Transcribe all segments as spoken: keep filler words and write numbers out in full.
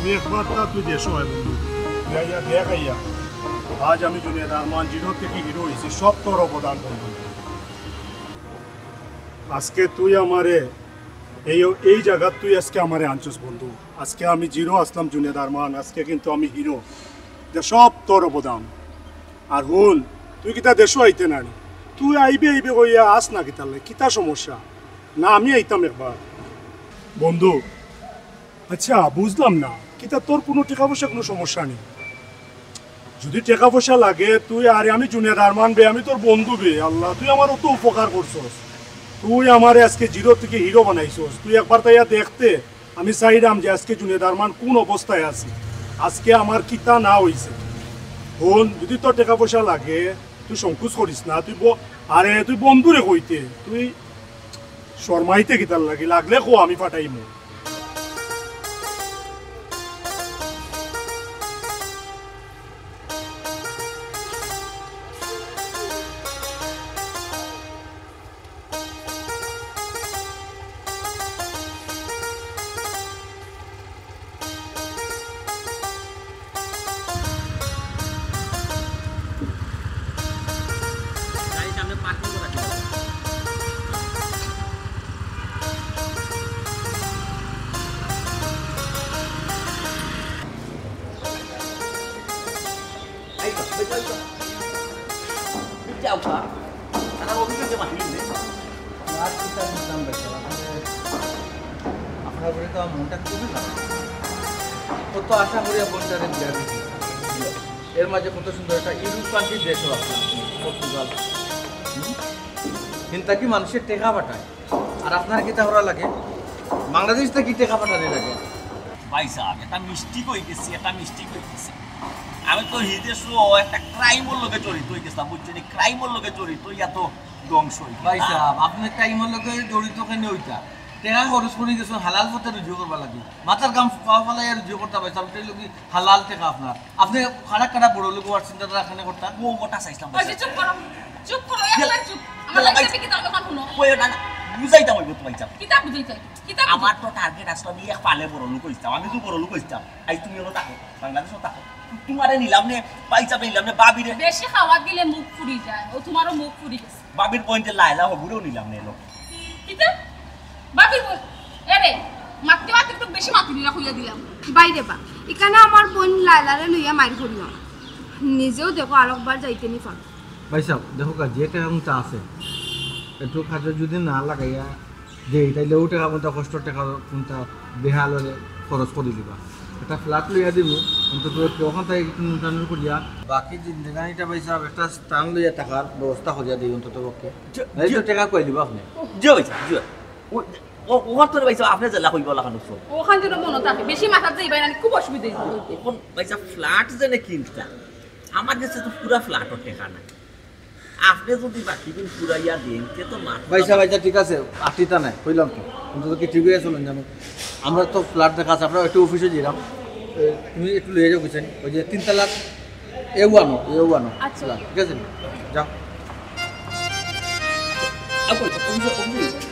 তুই একবার তা তুই দেশো আয় বন্ধু। তুই আইয়া দেখ আইয়া। আজ আমি জুনেদ আরমান জিরো থাকি হিরো অইছি, সব তোর অবদান বন্ধু। আজকে তুই আমারে এই, এই জাগাত তুই আজকে আমারে আনছস বন্ধু। আজকে আমি জিরো আছলাম জুনেদ আরমান, আজকে কিন্তু আমি হিরো। ইতা সব তোর অবদান। আর হুন, তুই কিতা দেশো আইতে না নি? তুই আইবে আইবে কইয়া আস না কিতার লাগি? কিতা সমস্যা? না, আমি আইতাম একবার। বন্ধু, আচ্ছা, বুঝলাম না, কিতা তোর কুনু টেকা পয়সা কুনু সমস্যা নি? যুদি টেকা পয়সা লাগে, তুই আরে, আমি জুনেদ আরমান বে, আমি তোর বন্ধু বে, আল্লাহ, তুই আমার অত উপকার করছস। তুই আমারে আজকে জিরো থাকি হিরো বানাইছস। তুই একবার তা আইয়া দেখতে, আমি চাইরাম যে আজকে জুনেদ আরমান কুন অবস্থায় আছে, আজকে আমার কিতা না অইছে। হুন, যুদি তোর টেকা পয়সা লাগে, তুই সংকোচ করিস না, তুই ব-, আরে তুই বন্ধুরে কইতে, তুই শরমাইতে কিতার লাগি? লাগলে কো, আমি পাঠাইমু। এই তো, এই তো, এই তো। যাও, খা। তারা অফিসে যে মাটি নিয়ে। আর কি তার নাম বেটা? আপনার ঘরে তো আমার মনটা খুবই খারাপ। কত আশা করিয়া বোনটারে বিয়া দিছি। এর মাঝে কত সুন্দর একটা ইউরোপ কান্ট্রির দেশও আছে, পর্তুগাল। হুম? কিন্তু কি মানুষের টেকা পাঠায়? আর আপনার কিতা করা লাগে? বাংলাদেশ থাকি টেকা পাঠানি লাগে। ভাই সাহেব, এটা মিস্টেক অই গেছে, এটা মিস্টেক অই গেছে। আমি তো হিদে সহ একটা ক্রাইমর লগে জড়িত অই গেছিলাম, বুঝছেন? এই ক্রাইমর লগে জড়িত অইয়া তো ধ্বংস অই গেলাম। ভাই সাহেব, আপনি ক্রাইমর লগে জড়িত কেনে অইতা? টেকা খরচ করি গেছেন, হালাল পথে রুজি করবার লাগি। মাথার ঘাম পাও ফালাইয়া রুজি করতা ভাই সাহেব, এটাই লাগি হালাল টেকা আপনার। আপনি খারাপ খারাপ বড় লোক হওয়ার চিন্তাধারা এখানে করতা? ও ওটা চাইছিলাম ভাই ওই যে সাহেব। চুপ করো, চুপ করো, একবার চুপ। আমার ইয়াল্লা, লাগছে ভাই। কি তার কথা শুনো? ওই না, না, বুঝাইতাম অইব তো ভাই সাহেব। কিতা বুঝাইতাম? কিতা বুঝাইতাম? আমার তো টার্গেট আসলে আমি এক পালে বড় লোক হইতাম, আমি তো বড় লোক হইতাম। আই তুমি হলো থাকো, বাংলাদেশও থাকো। তোমারে নিলাম নে, ভাই সাহেব নিলাম নে, ভাবিরে। বেশি খাওয়া গেলে মুখ ফুরি যায়, ও তোমারও মুখ ফুরি গেছে। ভাবির বোন যে লায়লা হবুরেও নিলাম নে এলো। কিতা? ভাবির বোন? এরে, মাততে মাততে একটু বেশি মাতি দিলা, কইয়া দিলাম। বাইরে বা, এখানে আমার বোন লায়লারে লইয়া মাইর করিও না। নিজেও দেখো আরকবার যাইতে নি পারো। ভাই সাহেব, দেখো কা, যে টেকা কুনটা আছে, একটু কাজে যদি না লাগাইয়া দেই, তাইলে ও টেকা কুনটা কষ্টর টেকা কুনটা বেহাল হলে খরচ করি দিবা। একটা ফ্ল্যাট লইয়া দিব, অন্তত ওখান থেকে একটু নুনটানুন করিয়া বাকি জিন্দেগানিটা ভাই সাহেব একটা স্থান লইয়া থাকার ব্যবস্থা করিয়া দিই অন্তত পক্ষে। জি, এই তো জি। টেকা কই দিবা আপনি? জি ভাই সাহেব, জি। ও, ও, ওখান তো ভাই সাহেব আপনি জেলা কইবা লাখান উৎসব। ওখান যেন মনে থাকে, বেশি মাথার যাইবা না, খুব অসুবিধা হইব। ওখান ভাই সাহেব ফ্ল্যাট যেন কিনতা, আমার কাছে তো পুরা ফ্ল্যাটর টেকা নাই। আপনি যদি বাকি দিন পুরাইয়া দেন, তে তো মাথা ভাই সাহেব, আচ্ছা, ঠিক আছে, আটিতা নাই, কইলাম তো। অন্তত কি ঠিক হয়ে চলেন জানো? আমরা তো ফ্ল্যাট দেখা আছে, আমরা একটু অফিসে যাইলাম। এ, তুমি একটু লইয়া যাও, বুঝছেন? ওই যে তিন তালাক এ ওয়ানো, এ ওয়ানো। আচ্ছা। ফ্ল্যাট, ঠিক আছে? যাও। আচ্ছা, অফিসে, অফিসে।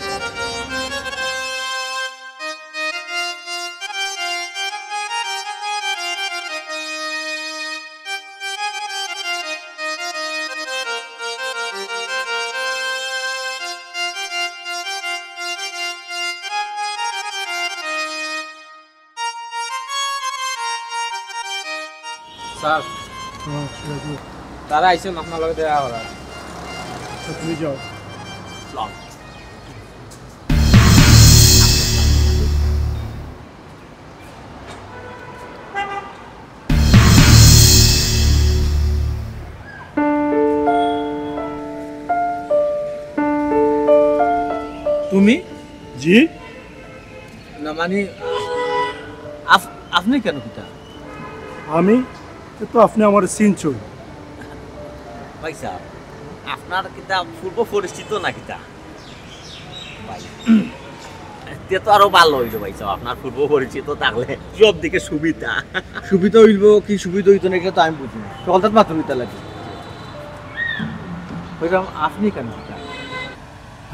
স্যার, হুম, রাজু। তারা আইছেন আপনার লগে দেখা করার। আচ্ছা, তুমি যাও। তুমি? জি? না, মানে, আপ-, আপনি কেন কিতা? আমি? এ তো আপনি আমার চিনছই। ভাই সাহেব, আপনার কিতা পূর্ব পরিচিত না কিতা? ভাই, তে তো আরো ভালো হইল ভাই সাহেব, আপনার পূর্ব পরিচিত থাকলে সব দিকে সুবিধা। সুবিধা হইল কি সুবিধা হইতো না, এটা তো আমি বুঝি না। সকালটাত মাত্র হইতা লাগে। কইলাম, আপনি কেন?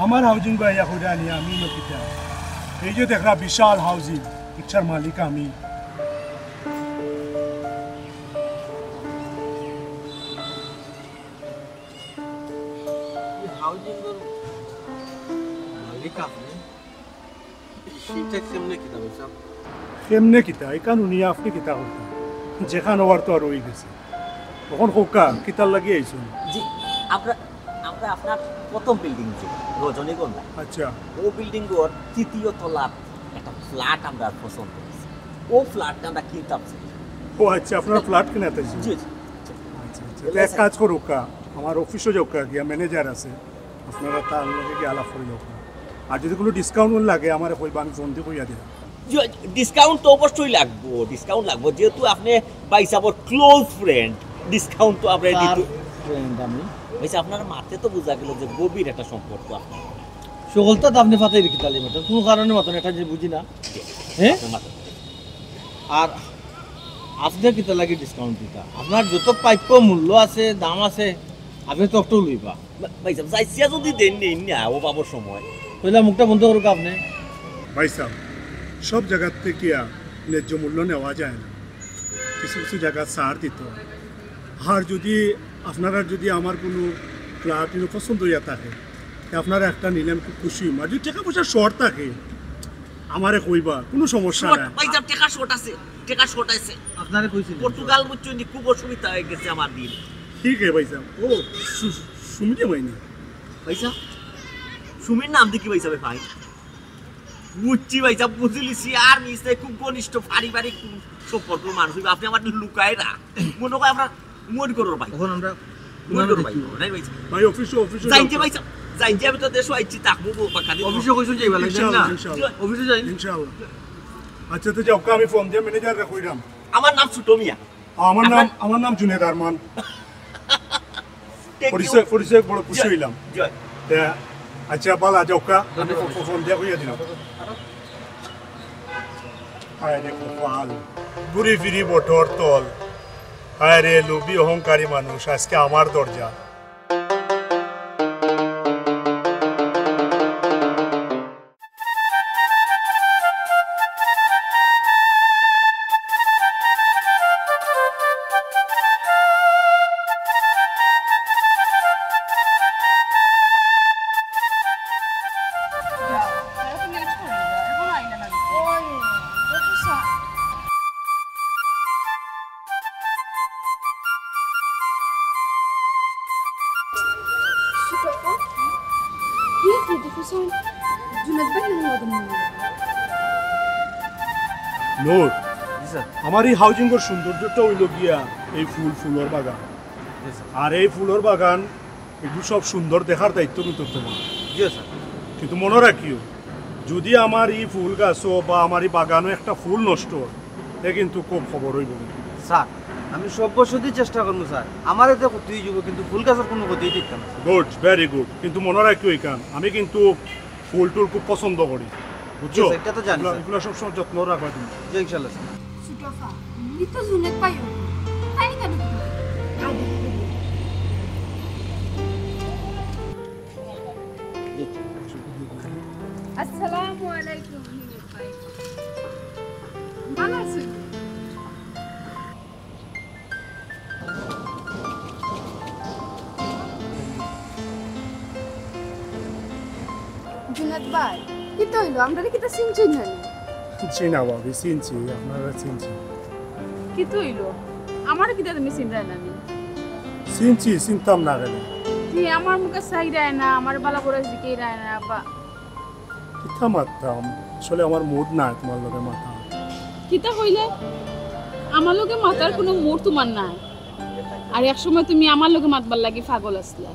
আমার হাউজিং ভাই এখন জানি আমি নকিতা। এই যে দেখরা বিশাল হাউজিং, রিক্সার মালিক আমি। এই হাউজিং এর মালিক আপনি? সেটা কেমনে কিতা ভাই সাহেব? কেমনে কিতা? এখান উনি আপনি কিতা করতেন? যেখান হওয়ার তো আর হয়ে গেছে। তখন খোকা, কিতার লাগি আইছুন? জি, আমরা, আমরা আপনার প্রথম বিল্ডিং যে রজনীগন্ধা, আচ্ছা। ও বিল্ডিং ওর তৃতীয় তলার একটা ফ্ল্যাট আমরা পছন্দ হয়েছে। ও ফ্ল্যাটটা আমরা কিনতাম চাই। ও আচ্ছা, আপনার ফ্ল্যাট কিনাতে আইছুন? জি, জি। আচ্ছা, আচ্ছা। এলে তো এক স্যার। কাজ করুক্কা, আমার অফিসে যাউক্কা, গিয়া ম্যানেজার আছে, আপনারা তার লগে গিয়া আলাপ করে যাউক্কা। আর যদি কোনো ডিসকাউন্ট লাগে, আমারে কইবা, আমি ফোন দিয়ে কইয়া দিলাম। জি, ডিসকাউন্ট তো অবশ্যই লাগবো, ডিসকাউন্ট লাগবো, যেহেতু আপনি ভাই সাহেবর ক্লোজ ফ্রেন্ড, ডিসকাউন্ট তো আমরা তার দিতে ফ্রেন্ড আমি। ভাই সাহেব, আপনার মাতে তো বোঝা গেল যে গভীর একটা সম্পর্ক আপনার। সকলটা তো আপনি ফাতাই রেখে তাহলে মতন, কোনো কারণে মতন এটা যে বুঝি না। জি, হ্যাঁ? আপনার মাতে। আর আপনি কিতা লাগি ডিসকাউন্ট দিতা? আপনার যত প্রাপ্য মূল্য আছে, দাম আছে, আপনি তো একটু লইবা। ভাই সাহেব, যাইছিয়া যদি দেন নেই না, ও বাবুর সময়। কইলা মুখটা বন্ধ করুক আপনি। ভাই সাহেব, সব জায়গার থেকে আর ন্যায্য মূল্য নেওয়া যায় না, কিছু কিছু জায়গা ছাড় দিতে হয়। আর যদি আপনারা যদি আমার কোনো ফ্ল্যাট পছন্দ হইয়া থাকে, তে আপনারা একটা নিলে আমি খুব খুশি হইম। আর যদি টাকা পয়সা শর্ট থাকে, আমারে কইবা, কোনো সমস্যা শর্ট, নাই। ভাই সাহেব, টাকা শর্ট আছে, টাকা শর্ট আছে। আপনারে কইছি না। পর্তুগাল বুঝছো নি, খুব অসুবিধা হয়ে গেছে আমার দিন। ঠিক আছে ভাই সাহেব। ও, সু-, সুমি রে ভাই নি? ভাই সাহেব, সুমির নাম দেখি ভাই সাহেব, ভাই। বুঝছি ভাই সাহেব, বুঝিলিছি। আর মিস নাই, খুব ঘনিষ্ঠ পারিবারিক সম্পর্ক মানুষ। আপনি আমার লুকায় না। মনে হয় আমরা মন করো ভাই। এখন আমরা মন করো ভাই। দেখি। নাই ভাই সাহেব। ভাই, অফিসে, অফিসে যাইতে যাও। ভাই সাহেব, যাইতে আমি তো দেশে আইছি, থাকবো বাক্কা দিন। অফিসে কইছুন যাইবা, লাগবে ইনশাআল্লাহ, না? ইনশাআল্লাহ। অফিসে যাই। ইনশাআল্লাহ। আচ্ছা, তো যাও, আমি ফোন দিয়ে ম্যানেজাররে কইরাম। আমার নাম ছোট মিয়া। আমার নাম, আমার নাম জুনেদ আরমান। Thank you। পরিচয়, পরিচয় বড় খুশি হইলাম। জয়। তে, আচ্ছা, বালা, যাউক্কা। আমি ফো-, ফো-, ফোন দিয়া কইয়া দিলাম। হায় রে কপাল, ঘুরি ফিরি বটর তল। হায় রে লোভী অহংকারী মানুষ, আজকে আমার দরজা। নূর, জি স্যার। আমার এই হাউজিংর সৌন্দর্যটা হইল গিয়া এই ফুল, ফুলর বাগান। জি স্যার। আর এই ফুলর বাগান এগুলো সব সুন্দর দেখার দায়িত্ব কিন্তু তোমার। জি স্যার। কিন্তু মনে রাখিও, যদি আমার এই ফুল গাছও বা আমার এই বাগানও একটা ফুল নষ্ট হয়, তে কিন্তু খুব খবর হইব কিন্তু। স্যার, আমি সর্বস্বতী চেষ্টা করবো স্যার, আমার এতে ক্ষতি হয়ে যাবো, কিন্তু ফুল গাছের কোনো ক্ষতি হইতে দিতাম না। Good, very good. কিন্তু মনে রাখিও এখান, আমি কিন্তু ফুল টুল খুব পছন্দ করি, বুঝছো? জি স্যার, এটা তো জানি এগুলা, স্যার। এগুলা সবসময় যত্ন রাখবা তুমি। জি, ইনশাল্লাহ স্যার। ছোট আফা, উনি তো জুনেদ ভাই, তাই কেন? আসসালামু আলাইকুম জুনেদ ভাই, ভালো আছেন? জুনেদ ভাই, কিতা হইলো? আমরারে কিতা চিনছইন না নি? জি না ভাবি, চিনছি, আপনারা চিনছি। কিতা হইলো? আমারে কিতা তুমি চিনরায় না নি? চিনছি, চিনতাম না কেনে? জি, আমার মুখে চাইরায় না, আমার বালা করে জিকাইরায় না, বা কিতা মাততাম? আসলে আমার মুড নাই তোমার লগে মাতার। কিতা কইলে? আমার লগে মাতার কোনো মুড তোমার নাই। আর এক সময় তুমি আমার লগে মাতবার লাগি পাগল আছলা।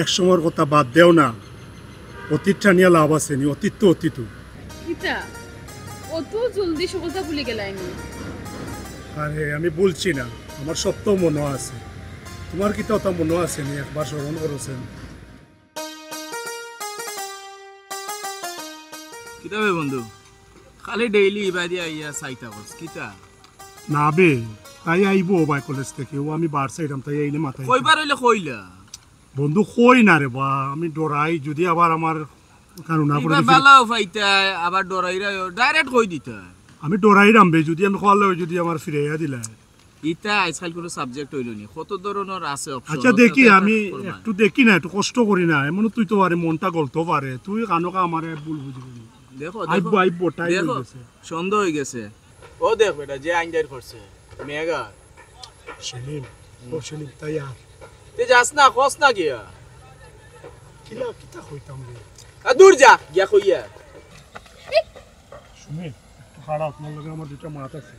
এক সময়র কথা বাদ দেও না, অতীত টানিয়া লাভ আছে নি? অতীত তো অতীত। কিতা? অত জলদি সকলতা ভুলি গেলায় নি? আরে, আমি ভুলছি না। আমার সত্য মনো আছে। তুমার কিতা অতা মনো আছে নি? একবার স্মরণ করো চাইন। কিতা বে বন্ধু, খালি ডেইলি ইবাদি আইয়া চাইতা করস কিতা? না বে, তাই আইবো বাই কলেজ থাকি, অউ আমি বার চাইরাম, তাই আইলে মাথায়। কইবার অইলে কইলা। বন্ধু, কই না রে বা, আমি ডরাই যুদি আবার আমার কারো না করে ইবার দিছে। বালাও পাইতায়, আবার ডরাইরায়, direct কই দিতায়। আমি ডরাইরাম বে, যুদি আমি কওয়ার লগে যুদি আমার ফিরাইয়া দিলায়। ইতা আইজকাইল কুনু subject অইলো নি, কত ধরনর আছে option। আচ্ছা, দেখি, আমি একটু দেখি না, একটু কষ্ট করি না, এমন তুই তো পারে মনটা গলতো পারে, তুই কানোকা আমারে ভুল বুঝবি না। দেখো, আইবো, দেখো। আইবো, time দেখো, অই গেছে। সন্ধ্যা অই গেছে। ও দেখ বেটা, যে আইন দাইর করছে, মেঘা। সেলিম, ও সেলিম, তাই আর। তুই যাস না, কস না গিয়া। কিলা, কিতা কইতাম রে? আ, দূর যা, গিয়া কইয়া। সুমি, একটু খাড়া, তুমার লগে আমার দুইটা মাত আছে।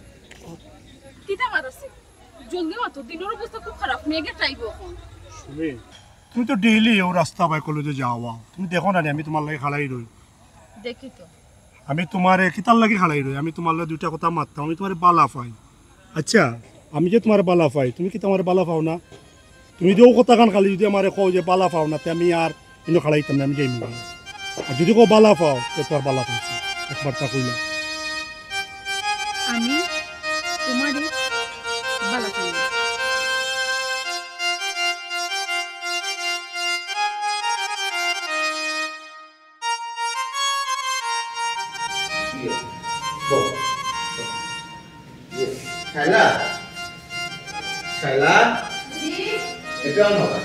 কিতা মাত আছে? জলদি মাতো, দিনর অবস্থা খুব খারাপ, মেঘে টাইব অখন। সুমি, তুমি তো ডেইলি অউ রাস্তা বাই কলেজে যাওয়া, তুমি দেখো না রে, আমি তুমার লাগি খাড়াই রই। দেখি তো। আমি তুমারে কিতার লাগি খাড়াই রই, আমি তুমার লগে দুইটা কথা মাততাম, আমি তুমারে বালা পাই। আচ্ছা, আমি যে তুমারে বালা পাই, তুমি কিতা আমারে বালা পাও না? তুমি যে অউ কথাখান খালি যুদি আমারে কও যে বালা পাও না, তে আমি আর ইনো খাড়াইতাম না, আমি যাইমু। আর যুদি কও বালা পাও, তে তুমার বালা পাইছি, একবার তা কইলাম। আমি তুমারে বালা পাই না। ইয়ে, বউ, বউ। ইয়ে, শায়লা? শায়লা? জি? এটা আমার।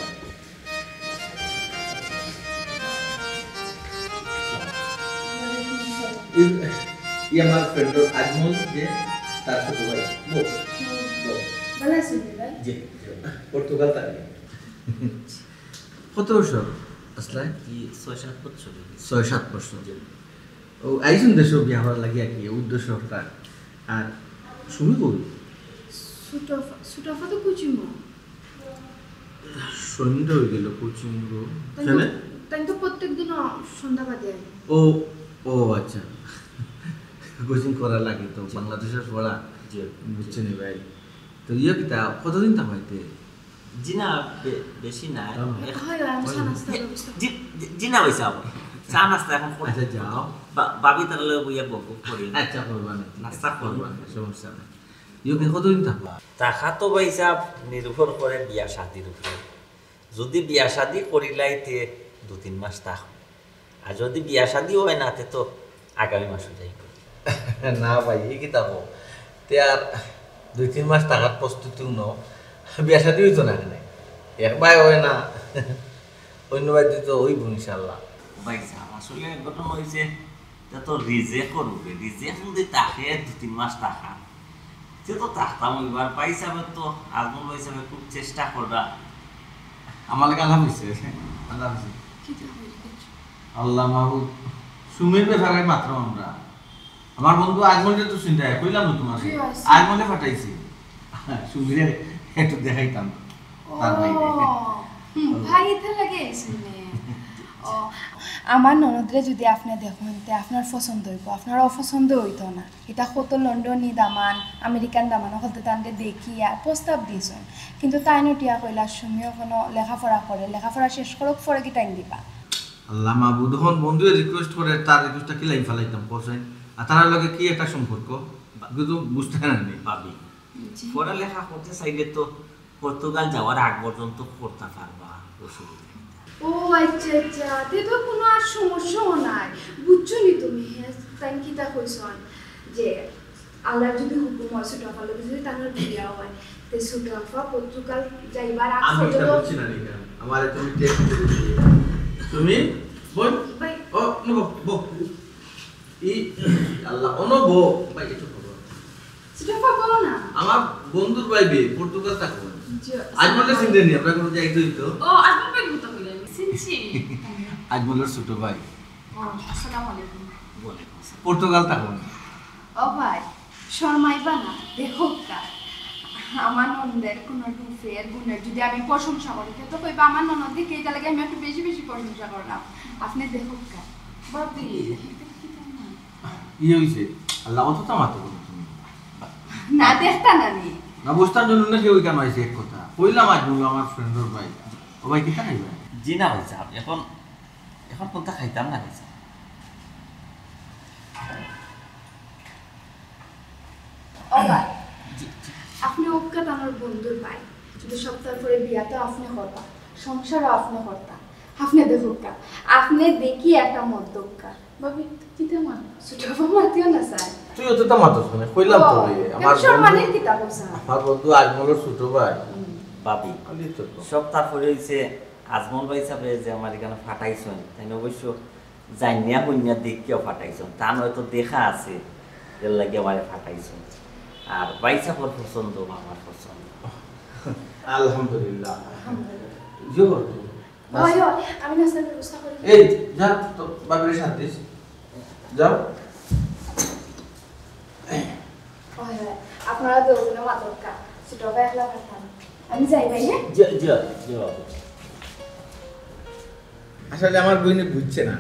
ই, ই আমার friend আজমল যে তার ছোট ভাই। বউ, বউ। ভালা আছইন ভাই? জি, জি। পর্তুগাল থাকি। কত বছর আসলে? ই ছয় সাত বছর। ছয় সাত বছর। জি। ও, আইছইন দেশো বিয়া করার লাগি আর কি, উদ্দেশ্য একটা। আর সুমি কই? ছোট আফা, ছোট আফা তো কোচিংও। সন্ধ্যা অই গেল, কোচিংও। তাই তো, কেনে? তাই তো প্রত্যেক দিন সন্ধ্যা বাদে আয়। ও, ও আচ্ছা। কোচিং করার লাগি তো, জি। বাংলাদেশর পড়া। জি। বুঝছি নি ভাই। তো ইয়ে কিতা, কতদিন থাকবা ইতে? জি না, বে-, বেশি না। তাও না। এক-, হয়, হয়, আমি চা নাস্তার ব্যবস্থা জি, জি, জি না, ভাই সাহেব। চা নাস্তা এখন করি। আচ্ছা, যাও। বা-, ভাবি তাহলে বইয়া বকবক করি। আচ্ছা, করবা না, ঠিক নাস্তা আছে, করবা। করবা না, সমস্যা নাই। ইয়ে, কতদিন থাকবা? থাকা তো ভাই সাহেব নির্ভর করে বিয়া শাদির উপরে। যদি বিয়া শাদি করিলাই তে দুই তিন মাস থাক। আর যদি বিয়া শাদি অয় না, তে তো আগামী মাসও যাইব। না ভাই, ই কিতা কও? তে আর দুই তিন মাস থাকার প্রস্তুতিও ন, বিয়া শাদি অইতো না কেনে? এক বায় অয় না, অন্য বায় তো অইব ইনশাআল্লাহ। ভাই সাহেব, আসলে ঘটনা অইছে, তা তো রিজেক্ট করবে, রিজেক্ট যদি থাকে দুই তিন মাস থাকা, তে তো থাকতাম অইবার। ভাই সাহেব তো, আজমল ভাই সাহেব খুব চেষ্টা কররা। আমার লগে আলাপ অইছে, আলাপ অইছে। কিতা কইলি? আল্লাহ মাহবুব, সুমির ব্যাপারে মাত্র আমরা। আমার বন্ধু আজমলরে তো চিনতায়, কইলাম না তুমারে? জি, আইছি। আজমলে পাঠাইছি। সুমিরে একটু দেখাইতাম। ও, তার ভাইরে। হুম, ও। ভাই ইতার লাগি আইছইন নি? ও, আমার ননদরে যদি আপনে দেখইন, তে আপনার পছন্দ অইব, আপনার অপছন্দ অইতো না। ইতা কত লন্ডনি দামান, আমেরিকান দামান, অকলতে তানরে দেখিয়া প্রস্তাব দিছইন। কিন্তু তাইন উঠিয়া কইলা, সুমিও কুনু লেখাপড়া করে, লেখাপড়া শেষ করউক, পরে কিতা দিবা। আল্লাহ মাবুদ, অখন বন্ধুয়ে রিকোয়েস্ট করে, তার রিকোয়েস্টটা কিলা ফালাইতাম, কও চাইন? আর তার লগে কি একটা সম্পর্ক? কিন্তু বুঝতে না নি। ভাবি, জি। পড়ালেখা করতে চাইলে তো পর্তুগাল যাওয়ার আগ পর্যন্ত করতা পারবা, অসুবিধা নাই। ও আচ্ছা, আচ্ছা, তে তো কুনু আর সমস্যাও নাই, বুঝছো নি তুমি? হ্যাঁ, তাইন কিতা কইছইন যে আল্লাহর যদি হুকুম অয়, ছোট আফার লগে যদি তান বিয়া অয়, তে ছোট আফা পর্তুগাল যাইবার আগ আমি এটা পর্যন্ত বুঝছি না, নিকা। আমারে তুমি টেক্সট করে দিও। তুমি, বোন? ভাই। ও, নো, বউ, বউ। ই, আল্লাহ, অনো বউ। ভাই, একটু বউ। ছোট আফা, বলো না। আমার বন্ধুর ভাই বে, পর্তুগাল থাকো। জি, আজমলরে চিনতে নি, আমরা কুনু যাই তো। ও, আজমল ভাই কথা কইলে আমি চিনছি। আজমলর ছোট ভাই। ও, আসসালামু আলাইকুম। ওয়ালাইকুম আসসালাম। পর্তুগাল থাকো। ও ভাই, শরমাইবা না, দেখউক্কা। আমার ননদের কুনু রূপের গুণের যদি আমি প্রশংসা করি, তে তো কইবা আমার ননদ দেখি, ইটা লাগে আমি একটু বেশি বেশি প্রশংসা করলাম। আপনে দেখউক্কা। ভাবি, ইয়ে অইছে, আল্লাহ, অত তো মাতো বলো তুমি। না, দেখতা না নি। না, বুঝতাম জন্য না কেউ কেন আইছে এক কথা। কইলাম আজ বলবো আমার ফ্রেন্ডর ভাই। ও ভাই, কিতা খাইবা? জি না ভাই সাহেব, এখন, এখন কোনটা খাইতাম না ভাই সাহেব। ও ভাই, জি, জি। আপনে অউক্কাত আমার বন্ধুর ভাই। যদি সপ্তাহ পরে বিয়া তো আপনে করবা, সংসারও আপনে করতা। আপনে দেখউক্কা, আপনে দেখি একটা মত দেউক্কা। ভাবি, কিতা মাত? ছোট বউ মাতিও না, স্যার। তুই অতটা মাতস না, কইলাম তো ও, রে, কেন আমার সম্মানের বন্ধু, কিতা করছে? আমার বন্ধু আজমলর ছোট ভাই। হুম। ভাবি, খালি তো তো। সপ্তাহ পরে অইছে, আজমল ভাই সাহেব যে আমার এখানে ফাটাইছইন, তাইন অবশ্য জানিয়া হুনিয়া দেখিয়া ফাটাইছইন, তান হয়তো দেখা আছে, এর লাগি আমারে ফাটাইছইন। আর ভাই সাহেবর পছন্দ, আমার পছন্দ। আলহামদুলিল্লাহ। আলহামদুলিল্লাহ। জোর। ওই, ওই, আমি নাস্তার ব্যবস্থা করি। এই, যা, তো বাপরে সাথ দিস। যাও। ওই, ওই, আপনারা দুজনে মাতউক্কা। ছোট ভাই একলা পারতাম। আমি যাই ভাই, হ্যাঁ? যা, যা, যা। আসলে আমার বইনে বুঝছে না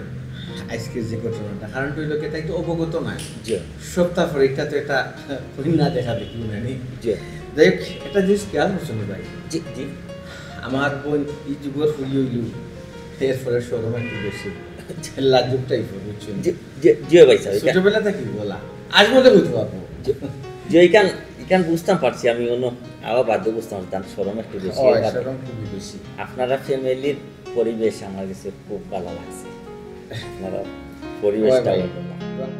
আজকের যে ঘটনাটা, কারণ হইল কি, তাই তো অবগত নাই। জি। সপ্তাহ পরে এটা তো এটা কন্যা দেখা দেখি না নি। জি। যাই হোক, একটা জিনিস খেয়াল করছো না ভাই? জি, জি। আমার বইন এই যুগর ফুলি হইল, এরপরে শরম একটু বেশি, লাজুক টাইপের, বুঝছো? জি, জি, জি ভাই সাহেব, এটা ছোটবেলা থেকে বলা, আজ মনে হইতে পারবো। জি, জি, এখান, এখান বুঝতাম পারছি আমি, অন্য আবার বাধ্য বুঝতাম পারছি, তার শরম একটু বেশি, হয়, এবার শরম খুবই বেশি। আপনারা ফ্যামিলির পরিবেশ আমার কাছে খুব ভালো লাগছে। আপনারা পরিবেশটা হয় ভাই। অন্যরকম।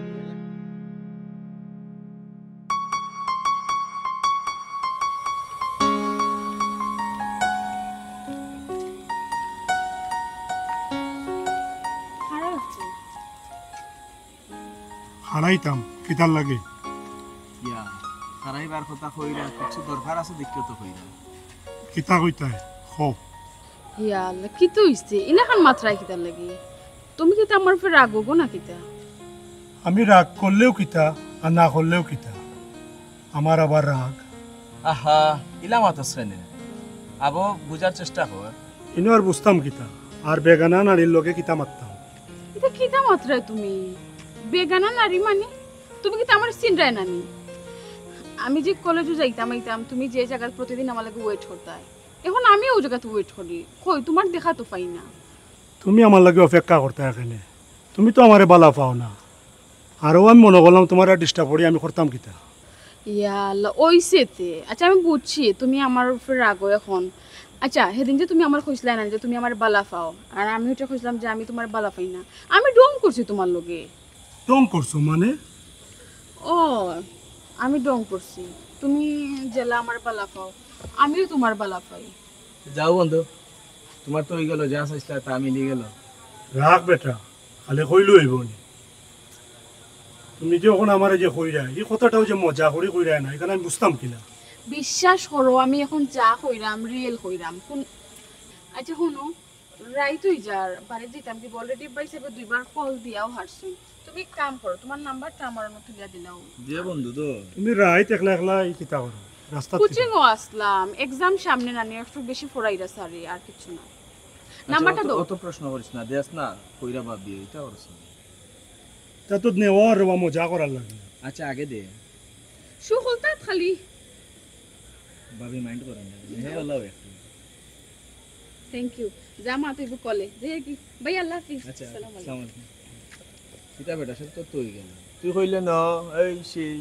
খারাপ হচ্ছে। হারাইতাম, কিতার লাগি? ইয়া, হারাইবার কথা কইরা, কিছু দরকার আছে দেখিয়া তো কইরা। কিতা কইতায়? কও। ইয়া আল্লাহ, কিতা অইছে? ইলাখান মাতরায় কিতার লাগি? তুমি কিতা আমার উপরে রাগ অইগো না কিতা? আমি রাগ করলেও কিতা, আর না করলেও কিতা? আমার আবার রাগ। আহা, ইলা মাতস কেনে? আবো, বুঝার চেষ্টা কর। ইনো আর বুঝতাম কিতা? আর বেগানা নারীর লগে কিতা মাততাম? ইতা কিতা মাতরায় তুমি? বেগানা নারী মানে? তুমি কিতা আমারে চিনরায় না নি? আমি যে কলেজো যাইতাম আইতাম, তুমি যে জাগাত প্রতিদিন আমার লাগি wait করতায়, এখন আমিও অউ জাগাত wait করি। কই, তুমার দেখা তো পাই না। তুমি আমার লাগি অপেক্ষা করতায় কেনে? তুমি তো আমারে বালা পাও না। আরও আমি মনো করলাম তুমারে আর disturb করি আমি করতাম কিতা? ইয়া আল্লাহ, অইছে তে। আচ্ছা, আমি বুঝছি তুমি আমার উপরে রাগো এখন। আচ্ছা, হেদিন যে তুমি আমারে কইছলায় না যে তুমি আমারে বালা পাও, আর আমি অটা কইছলাম যে আমি তুমারে বালা পাই না। আমি ঢং করছি তুমার লগে। ঢং করছো মানে? ও, আমি ঢং করছি। তুমি যেলা আমারে বালা পাও, আমিও তুমারে বালা পাই। যাও বন্ধু, তুমার তো অইগেলো, যা চাইছলায় তা মিলি গেলো। রাখ বেটা, খালি কইলে অইবো নি? তুমি যে অখন আমারে যে কইরায়, ই কথাটাও যে মজা করি কইরায় না, ইখান আমি বুঝতাম কিলা? বিশ্বাস করো, আমি এখন যা কইরাম, real কইরাম। কোন, আচ্ছা হুনো, রাইত অই যার, বাড়িত যাইতাম কি, already ভাই সাহেবে দুইবার call দিয়াও হারছইন। তুমি এক কাম করো, তুমার নাম্বারটা আমার অনো তুলিয়া দিলাও। দে বন্ধু, দে। তুমি রাইত একলা একলা ই কিতা করো? রাস্তাত কিতা? Coaching-ও আছলাম, exam সামনে না নি, একটু বেশি পড়াইরা সারি, আর কিচ্ছু না। আচ্ছা, নাম্বারটা অত, দেও। অত প্রশ্ন করিস না, দেস না, কইরা বাদ দিয়ে, ইটা করিস না। তা তো নেওয়া আর বা মজা করার লাগে। আচ্ছা, আগে দে। সকলতাত খালি। ভাবি mind করেন না। হে, ওলাও একটু। Thank you। যা মা, তুই বুক কলে। দেখি কি? ভাই, আল্লাহ হাফিজ। আচ্ছা, আসসালামু আলাইকুম। আসসালামু আলাইকুম। কিতা বেটা, সব তো তুই গেল। তুই কইলে না, এই সেই।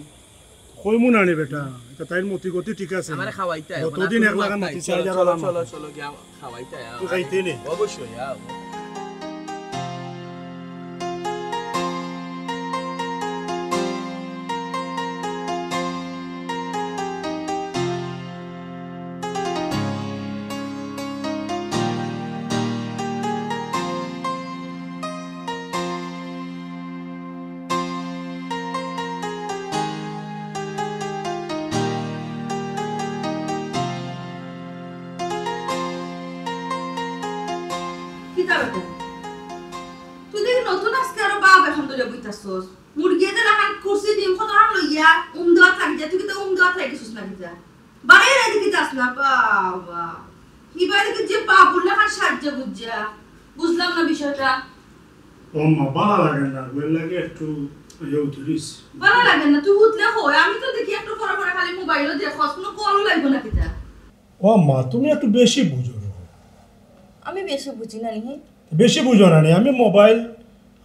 কইমু না রে বেটা, ইটা তাইর মতি গতি ঠিক আছে। আমারে খাওয়াইতে আয়, যতদিন এখন এক লাখান মাতি চাই, চলো, যারা চলো, আমার চলো, মাতি। চলো, গিয়া খাওয়াইতে আয়। তুই খাইতে নে? অবশ্যই, আয়। কিতা বেটা? তুই দেখি নতুন আজকে আরো বাপ এখন ধরে বইতাছস। মুরগিয়ে যে লাখান কুরসি ডিম কত হাম লইয়া উম দেওয়াত লাগি যায়, তুই কিতা উম দেওয়াত লাগিছস না কিতা? বাড়ির এদিকে যাস না, বাবা। কি বাড়ি কি যে বাবুর লাখান সাজ্জা গুজ্জা? বুঝলাম না বিষয়টা। ও মা, বালা লাগে না, বইয়ের লাগে একটু ইয়ে উঠে দিস। বালা লাগে না, তুই উঠলে হয়, আমি তো দেখি একটু পরে পরে খালি মোবাইলও দেখোস, কোনো কলও লাগবো না কিতা? ও আম্মা, তুমি একটু বেশি বুঝো রে। আমি বেশি বুঝি না নি। বেশি বুঝো না নি? আমি মোবাইল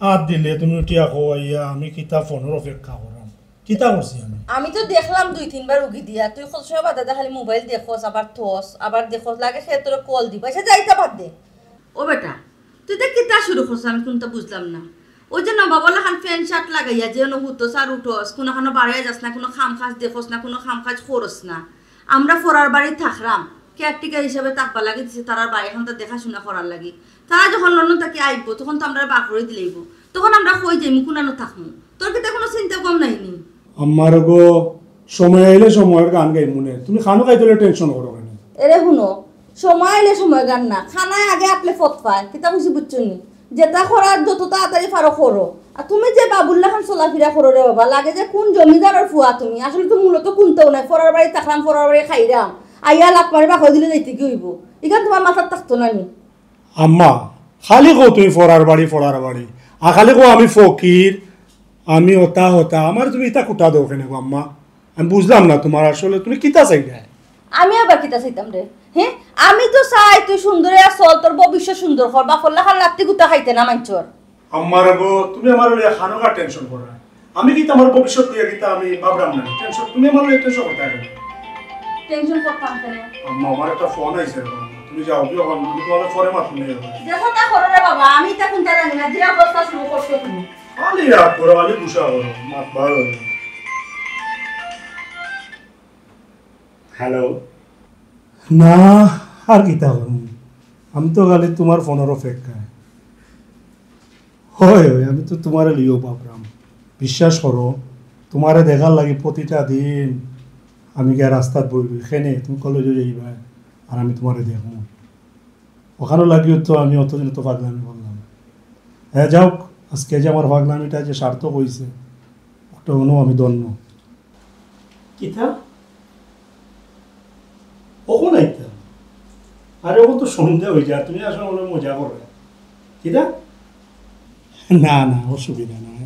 আত দিলে তুমি উঠিয়া কও আইয়া, আমি কিতা ফোনর অপেক্ষা করাম? কিতা করছি আমি? আমি তো দেখলাম দুই তিনবার উগি দিয়া, তুই কত সময় বাদে খালি মোবাইল দেখোস, আবার থস, আবার দেখোস, লাগে সে তোরে কল দিবা, সে যাইতা বাদ দে। ও বেটা, তুই তো কিতা শুরু করছ, আমি কুনতা বুঝলাম না। ওই যে নবাবর লাখান প্যান্ট শার্ট লাগাইয়া যে অনো হুতস আর উঠস, কুনুখানো বারইয়া যাস না, কুনু কাম কাজ দেখোস না, কুনু কাম কাজ করস না। আমরা ফরার বাড়ি থাকরাম, কেয়ারটেকার হিসাবে থাকবার লাগি দিছে, তারার বাড়ি খানতা দেখাশুনা করার লাগি। তারা যখন লন্ডন থাকি আইবো, তখন তো আমরারে বার করি দিলাইবো। তখন আমরা কই যাইমু, কুনানো থাকমু? তোর কিতা কুনু চিন্তা কম নাই নি? আম্মারে গো, সময় আইলে সময়র গান গাইমু নে। তুমি খানো খাইতে অইলে টেনশন করো কেনে? এরে হুনো, সময় আইলে সময়র গান না, খানায় আগে আটলে ফত পায়। কিতা কইছি বুঝছো নি? যেটা করার যত তাড়াতাড়ি পারো করো। আর তুমি যে বাবুর লাখান চলাফিরা করো রে বাবা, লাগে যে কুন জমিদারর ফুয়া তুমি। আসলে তো মূলত কুনতাও নাই, ফরার বাড়ি থাকরাম, ফরার বাড়ি খাইরাম, আইয়া লাফ মারি বাকই দিলে যাইতে কি অইবো? ইখান তুমার মাথাত থাকতো না নি? আম্মা, খালি কও তুমি ফরার বাড়ি, ফরার বাড়ি। আর খালি কও আমি ফকির, আমি অতা হতা। আমারে তুমি ইতা কুটা দেও কেনে গো আম্মা? আমি বুঝলাম না তুমার আসলে তুমি কিতা চাইরায়? আমি আবার কিতা চাইতাম রে? হে? আমি তো চাই তুই সুন্দর অইয়া চল, তোর ভবিষ্যৎ সুন্দর কর, বাপর লাখান লাত্তি গুতা খাইতে না মানষর। আম্মারে গো, তুমি আমারে লইয়া খানোকা টেনশন কররায়। আমি কিতা আমার ভবিষ্যৎ লইয়া কিতা আমি ভাবরাম না? টেনশন, তুমি আমারে লইয়া টেনশন করতায় কেনে? টেনশন করতাম কেনে? আম্মা, আমার একটা ফোন আইছে রে বাবা। তুমি যাও, কি অখন? আমি তুমারে পরে মাতমু নে। দেখো তা করো রে বাবা, আমি ইতা কুনতা জানি না, যে অবস্থা শুরু করছো তুমি। খালি রাগ করো, খালি গুসা করো, মাত বার অয় না। হ্যালো। না, আর কিতা করমু? আমি তো খালি তুমার ফোনর অপেক্ষায়। হয়, হয়, আমি তো তুমারে লইয়াউ ভাবরাম। বিশ্বাস করো, তুমারে দেখার লাগি প্রতিটা দিন আমি গিয়া রাস্তাত বই রই। কেনে তুমি কলেজো যাইবায়, আর আমি তুমারে দেখমু। অখানর লাগিউ তো আমি অতদিন অত পাগলামি করলাম। হ্যাঁ, যাউক, আজকে যে আমার পাগলামিটা যে সার্থক অইছে, অটার অনেও আমি ধন্য। কিতা? অখন আইতা? আরে, অখন তো সন্ধ্যা অই যায়, তুমি আসলে মনে অয় মজা কররায়। কিতা? না, না, অসুবিধা নাই।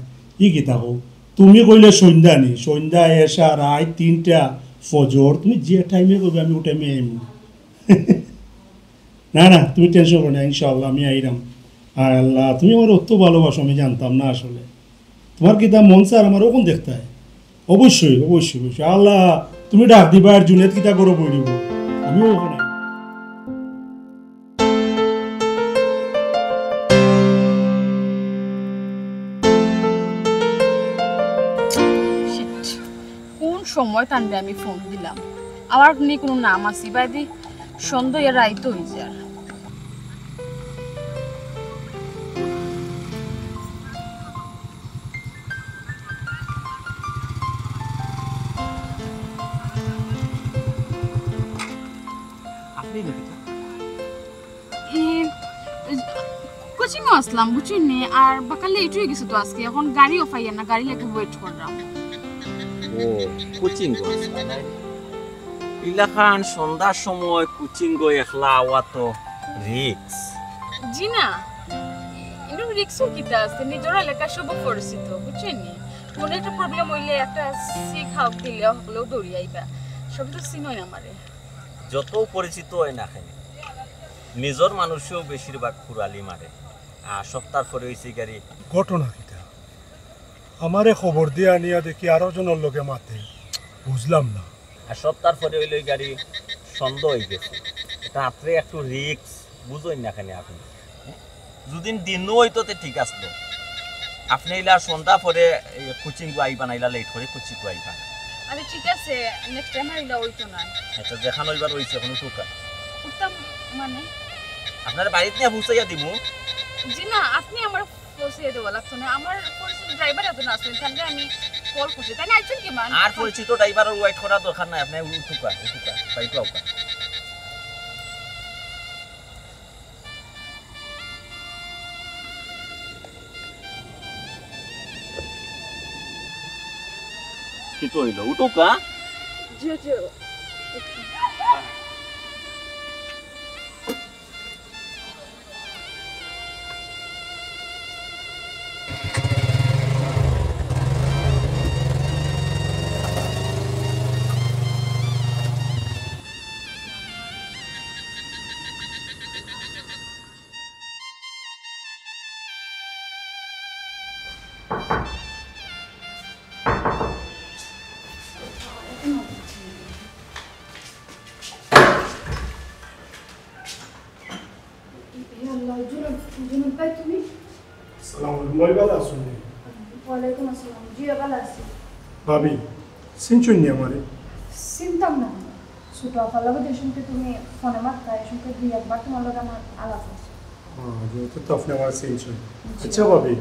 ই কিতা কও? তুমি কইলে সন্ধ্যা নি, সন্ধ্যা, এশা, রাইত তিনটা, ফজর, তুমি যে টাইমে কইবায় আমি অউ টাইমে আইমু। না, না, তুমি টেনশন করো না, ইনশাআল্লাহ আমি আইরাম। আর আল্লাহ, তুমি আমারে অত ভালোবাসো, আমি জানতাম না আসলে। তুমার কিতা মন চার আমারে অখন দেখতায়? অবশ্যই, অবশ্যই, অবশ্যই। আল্লাহ, তুমি ডাক দিবায় আর জুনেদ কিতা করো বই দিব, আমিও অখন আইমু। Shit, কুন সময় তানরে আমি ফোন দিলাম, আবার নি কুনু নাম আছে, বাদে সন্ধ্যা অইয়া রাইত অই যার। আপনি নাকি? এ, কোচিংও আসলাম, বুঝছইন নি? আর বাক্কা লেট অই গেছে তো আজকে, অখন গাড়িও পাইয়ার না, গাড়ির লাগি ওয়েট কররাম। ও, কোচিংও আসলা না? ইলাখান সন্ধ্যার সময় কোচিংও একলা আওয়া তো রিস্ক। জি না, ইনো রিস্কর কিতা আছে? নিজর এলাকা সব পরিচিত, বুঝছইন নি? কুনু একটা প্রবলেম অইলে একটা সিক হাউক দিলে হকলেউ দৌড়ি আইবা। সবে তো চিনইন আমারে। যত পরিচিত অই না কেনে, নিজর মানুষেও বেশিরভাগ কুড়ালি মারে। আর সপ্তাহর পরে অইছে গাড়ি। ঘটনা কিতা? আমারে খবর দিয়া আনিয়া দেখি আরো জনর লগে মাতে। বুঝলাম না। আর সপ্তাহর পরে অইলো গাড়ি সন্ধ্যা অই গেছে। রাত্রে একটু রিস্ক, বুঝইন না কেনে আপনি? যুদি দিনও অইতো তে ঠিক আছিল। আপনি ইলা সন্ধ্যা পরে, এ, কোচিংও আইবা না, ইলা লেট করি কোচিংও আইবা। আচ্ছা, ঠিক আছে, নেক্সট টাইম আর ইলা অইতো না। আচ্ছা, যেখান অইবার অইছে, অখন উঠউক্কা। উঠতাম মানে? আপনারে বাড়িত নিয়া পৌঁছাইয়া দিমু। জি না, আপনি আমার পৌঁছাইয়া দেওয়া লাগতো না, আমার পরিচিত ড্রাইভার একজন আছইন, তানরে আমি কল করছি, তাইন আইছইন কিমান? আর পরিচিত ড্রাইভারর ওয়েট করার দরকার নাই, আপনি উঠউক্কা, উঠউক্কা, বাড়িত আউক্কা। কিতা অইলো? উঠউক্কা। জি, জি। ভাই, ভালা আছইন নি? ওয়ালাইকুম আসসালাম। জি, ভালা আছি। ভাবি, চিনছইন নি আমারে? চিনতাম না। ছোট আফার লগে যে সময় তুমি ফোনে মাততা, এ সময় দুই একবার তোমার লগে আমার আলাপ অইছে। ও, যেহেতু তো আপনে আমারে চিনছইন। জি। আচ্ছা ভাবি,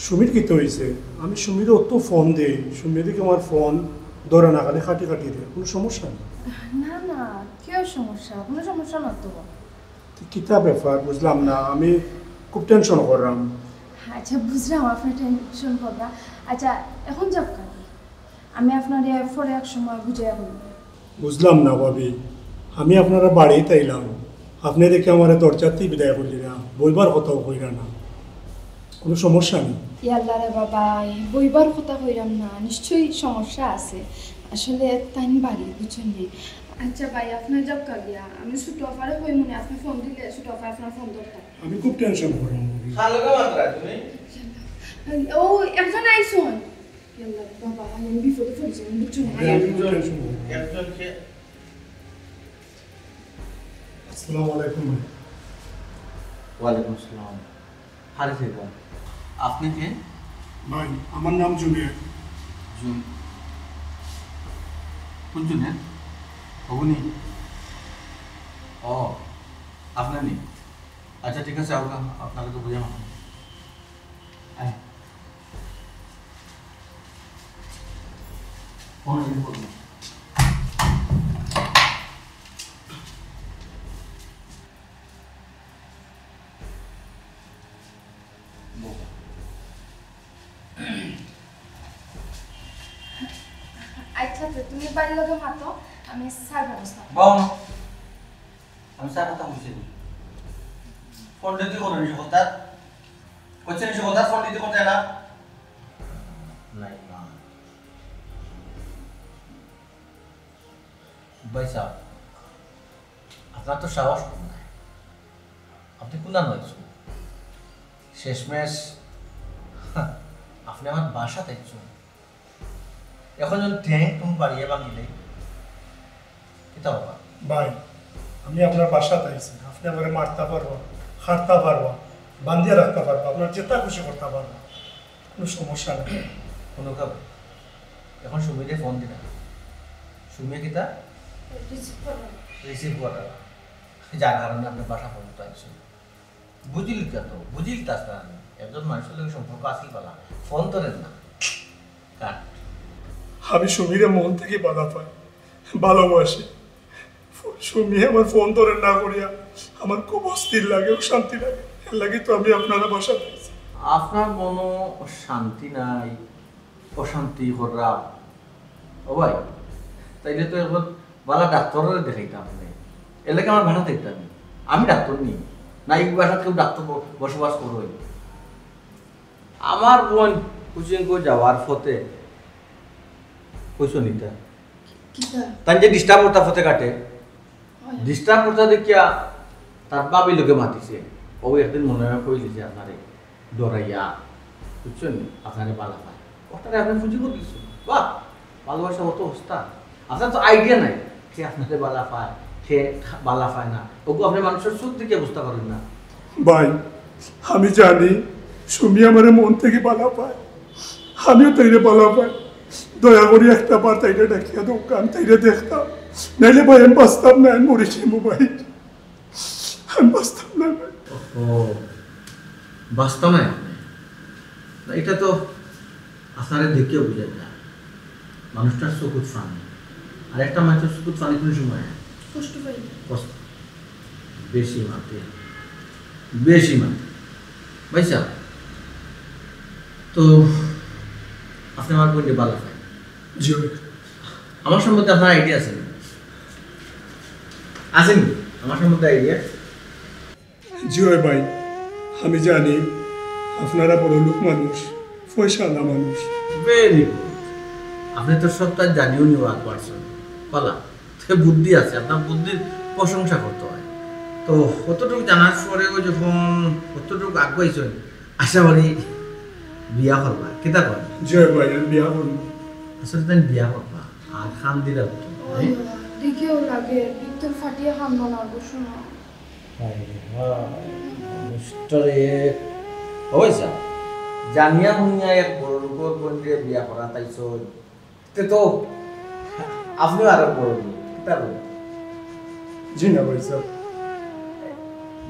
সুমির কিতা অইছে? আমি সুমিরে অত ফোন দেই, সুমিরে দেখি আমার ফোন ধরে না, খালি কাটি কাটি দেয়। কুনু সমস্যা নি? না, না, কিওর সমস্যা? কুনু সমস্যা না তো। তো কিতা ব্যাপার বুঝলাম না, আমি খুব টেনশন কররাম। আচ্ছা, বুঝরাম আপনে টেনশন কররা। আচ্ছা, এখন যাউক্কা, আমি আপনারে পরে এক সময় বুঝাইয়া কইমু। বুঝলাম না ভাবি, আমি আপনারার বাড়িত আইলাম, আপনে দেখি আমারে দরজাত থাকি বিদায় করিলিরা, বইবার কথাও কইরা না, কুনু সমস্যা নি? ইয়াল্লা রে বাবা, বইবার কথা কইরাম না, নিশ্চয়ই সমস্যা আছে। আসলে তাইন বাড়ি, বুঝছইন নি? আচ্ছা ভাই, আপনে যাউক্কা গিয়া, আমি ছোট আফারে কইমুনে, আপনে ফোন দিলে ছোট আফায় আপনার ফোন ধরতা। আমি খুব টেনশন কররাম। কার লগে মাতরায় তুমি? ও, একজন আইছইন। ইয়াল্লা, বাবা, আমি বিপদে পড়ি যাইমু, বুঝছো নি? আমি খুব টেনশন কররাম। একজনকে। আসসালামু আলাইকুম ভাই। ওয়ালাইকুম আসসালাম। আরে ভাই, আপনে কে? ভাই, আমার নাম জুনিয়র। জুন-, কোন জুনিয়র? অগুনি? ও, আপনে নি? আচ্ছা, ঠিক আছে, আপনার, আপনারে তো বুঝাইমু। আয়। ফোন রিং করবো। আচ্ছা, তো তুমি বাড়ির লগে মাতো, আমি চার ব্যবস্থা করবো। বাবা, আমি চার কথা কইছি। ফোন দিতে কোনো নিষেধ করতে? কইছে নিষেধ করতে, ফোন দিতে করতে না? নাই, মা। ভাই সাহেব, আপনার তো সাহস কম নায়। আপনে কুনান আইছইন? শেষমেশ, আপনে আমার বাসাত আইছইন। এখন যদি ঠ্যাং টুং বাড়িয়া ভাঙিলে, কিতা অইবো? ভাই, আমি আপনার বাসাত আইছি, আপনে আমারে মারতা পারবা, কাটতা পারবা, বান্ধিয়া রাখতা পারবা, আপনার যেতা খুশি করতা পারবা। কুনু সমস্যা নাই। কুনু কাম। এখন সুমিরে ফোন দিলা। সুমিয়ে কিতা? রিসিভ কররা। রিসিভ কররা। যার কারণে আপনে বাসা পর্যন্ত আইছইন। বুঝিলিতা তো, বুঝিলিতা না। একজন মানষর লগে সম্পর্ক আছিল বালা। ফোন ধরের না। কাট। আমি সুমিরে মন থাকি বালা পাই, ভালোবাসি। সুমি আমার ফোন ধরের না করিয়া আমার খুব অস্থির লাগে, অশান্তি লাগে। এর লাগি তো আমি আপনারার বাসাত আইছি। আপনার মনো শান্তি নাই, অশান্তি কররা। ও ভাই, তাইলে তো একজন বালা ডাক্তাররে দেখাইতা আপনে। এর লাগি আমার বাসাত আইতা নি। আমি ডাক্তার নি। না, ই বাসাত কেউ ডাক্তার ব-, বসবাস করইন। আমার বোন কুচিনকো যাওয়ার পথে কইছো নি তা? কিতা? তাইন যে disturb করতা পথে ঘাটে, অয়। Disturb করতা দেখিয়া তার ভাবির লগে মাতিছে। ও একদিন মনে অয় কইলিছে আপনারে ডরাইয়া, বুঝছইন নি? আপনারে বালা পায়। ওটারে আপনে খুশি করি দিছইন। বাহ, ভালোবাসা অত উস্তা। আপনার তো idea নাই, কে আপনারে বালা পায়, কে বালা পায় না। ওগু আপনে মানষর চউখ দেখিয়া বুঝতা পারইন না। ভাই, আমি জানি সুমি আমারে মন থাকি বালা পায়, আমিও তাইরে বালা পাই। দয়া করি একটা বার তাইরে ডাকিয়া দেউক্কা, আমি তাইরে দেখতাম। নাইলে ভাই আমি বাঁচতাম না, আমি মরি যাইমু ভাই। আমি বাঁচতাম না ভাই। ও, বাঁচতা নায় আপনে? না, ইটা তো আপনারে দেখিয়াউ বুঝা যায়। মানুষটার চকুত পানি। আর একটা মানষর চকুত পানি কুন সময়? কষ্ট পাইলে। কষ্ট। বেশি মাতে। বেশি মাতে। ভাইসাব, তো আপনে আমার বইনরে বালা পাইন? জি অয়। আমার সম্বন্ধে আপনার idea আছে নি? আছে নি আমার সম্বন্ধে idea? জি অয় ভাই, আমি জানি আপনারা বড়লোক মানুষ, পয়সাআলা মানুষ। Very good। আপনে তো সবতা জানিও নি, ওয়াক পারসন। বালা, তে বুদ্ধি আছে, আপনার বুদ্ধির প্রশংসা করতে হয়। তো অতটুক জানার পরেও যখন অতটুক আগুয়াইছইন, আশা করি বিয়া করবা। কিতা কন? জি অয় ভাই, আমি বিয়া করমু। আসলে তাইন বিয়া করবা, আর কান্দিরা তো, ওই, দেখিও লাগে, ভিতর ফাটিয়া কান্দো না গো, শোনো। হায় হায়, মানুষটারে। অয় স্যার, জানিয়া হুনিয়া এক বড় লোকর বইনরে বিয়া করাত আইছইন, তে তো আপনিও আরো বড় লোক। কিতা কইন? জি না ভাইসাব।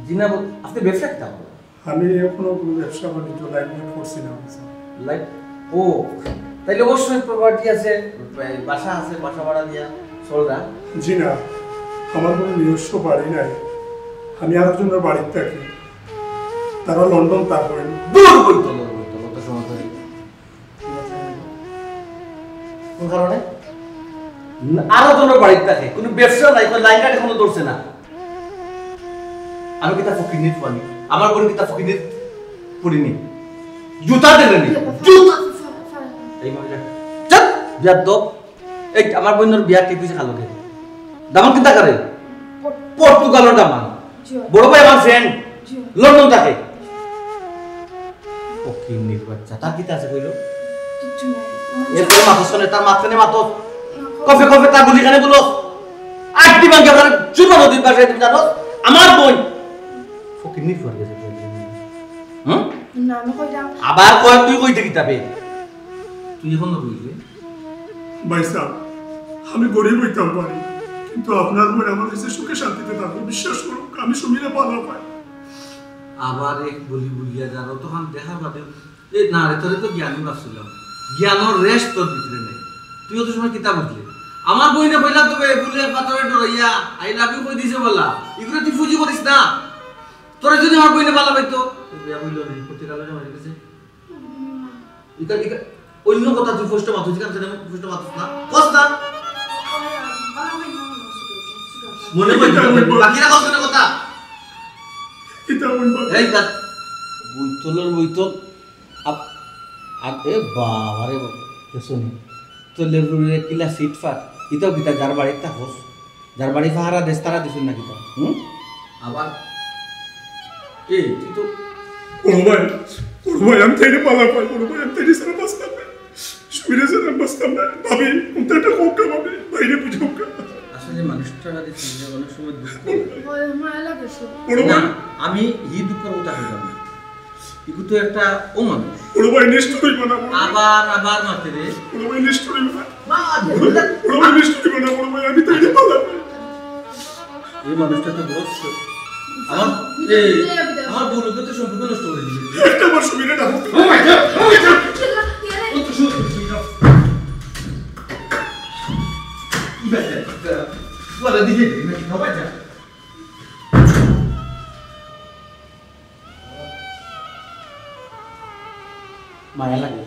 জি না বল-, আপনি ব্যবসা কিতা করেন? আমি এখনো কোনো ব্যবসা বাণিজ্য লাইনে পড়ছি না ভাইসাব। লাইন? ও, তাইলে অবশ্যই প্রপার্টি আছে, বাসা আছে, বাসা ভাড়া দিয়া চলরা? জি না, আমার কোনো নিজস্ব বাড়ি নাই। আমি আরো জনের বাড়িত থাকি, তারা লন্ডন থাকইন। দূর বইতল, দূর বইতল, অত সময় ধরে। কোন কারণে? আরো জনের বাড়িত থাকে, কোনো ব্যবসা নাই, কোনো লাইন কাটে কোনো ধরছে না। আমি কিতা ফকিনির ফুয়ানি? আমার বইন কিতা ফকিনির ফুড়িনি? জুতা দিলে নি? জুতা! এই মহিলা, চুপ! বেয়াদব। এই আমার বইনর বিয়া কে কইছে কালকে? দামান কিতা করে? পর্তুগালর দামান। জি। বড় ভাই আমার ফ্রেন্ড, জি। লন্ডন থাকে। ফকিনির বাচ্চা, তার কিতা আছে কইলো? কিচ্ছু নাই। এরপরে মাথা শুনে, তার মাঝখানে মাথা। কফে কফে তার গুলি খানে বলো। আটটি ভাঙ্গে আপনার চুরমা নদীর পাশে, তুমি জানো? আমার বইন। ফকিনির ফুয়ার গেছে। হুম? না, আমি কইলাম। আবার কয় তুই কইতে কিতাবে? তুই এখন না কইলে? ভাইসাব, আমি গরিব হইতাম পারি, কিন্তু আপনার বইন আমার কাছে সুখে শান্তিতে থাকবো, বিশ্বাস করুন, আমি সুমিরে ভালা পাই। আবার এক বুলি বুলিয়া যার, অতখান দেখার বাদে, এ না রে, তোরে তো জ্ঞানী ভাবছিলাম, জ্ঞানর রেশ তোর ভিতরে নেই, তুই অত সময় কিতা বুঝলি? আমার বইনে কইলাম তো বে, বুলে পাথরে ডরাইয়া, "I love you" কই দিছে বলা, এগুলো তুই ফুজি করিস না। তোরে যদি আমার বইনে ভালা পাইতো, তুই বিয়া কইলো নি, প্রতি কালো জমা রেখেছে। ইকা, ইকা, অন্য কথা তুই স্পষ্ট মাতস, ইকান কেনে স্পষ্ট মাতস না? কস না? মনে কই দিতে হবে, বাকিরা কস না কথা? কিতা বলবো? এই তা, বইতলর বইতল। আপ-, আপ-, এ বাবা রে বাবা, দেখছো নি? তো লেবুরে কিলা সিট ফাট, ইতাও কিতা যার বাড়ির তা হোস? যার বাড়ি পাহারা দেস, তারা দিছইন না কিতা? হুম? আবার, এ, তুই তো বড় ভাই, বড় ভাই, আমি তাইরে ভালা পাই, বড় ভাই, আমি তাইরে ছাড়া বাঁচতাম না। সুমিরে ছাড়া বাঁচতাম না। ভাবি, কোনটা একটা হোক না, ভাবি, বাইরে বুঝে হোক না। আসলে মানুষটা দেখি যে অনেক সময় দুঃখ হয়। হয়, মায়া লাগে সব। বড় না, ভাই। আমি এই দুঃখর কথা কইলাম না। ইগু তো একটা অমানুষ। বড় ভাই, নিষ্ঠুর হইবা না, বড় ভাই। আবার, আবার মাতে রে। বড় ভাই, নিষ্ঠুর হইবা না। মা, বড় ভাই, নিষ্ঠুর হইবা না, বড় ভাই, আমি তাইরে ভালা পাই। এই মানুষটা তো বড় স-, আমার, এই, আমার বউর লগে তো সম্পর্ক নষ্ট করে দিবে। একটা বার সুমিরে ডাকো। Oh my God, oh my God। ও তো শুন, শুন, শুন। কি ব্যাপার? বলে দিকে, না, কি হবে এটা? মায়া লাগে।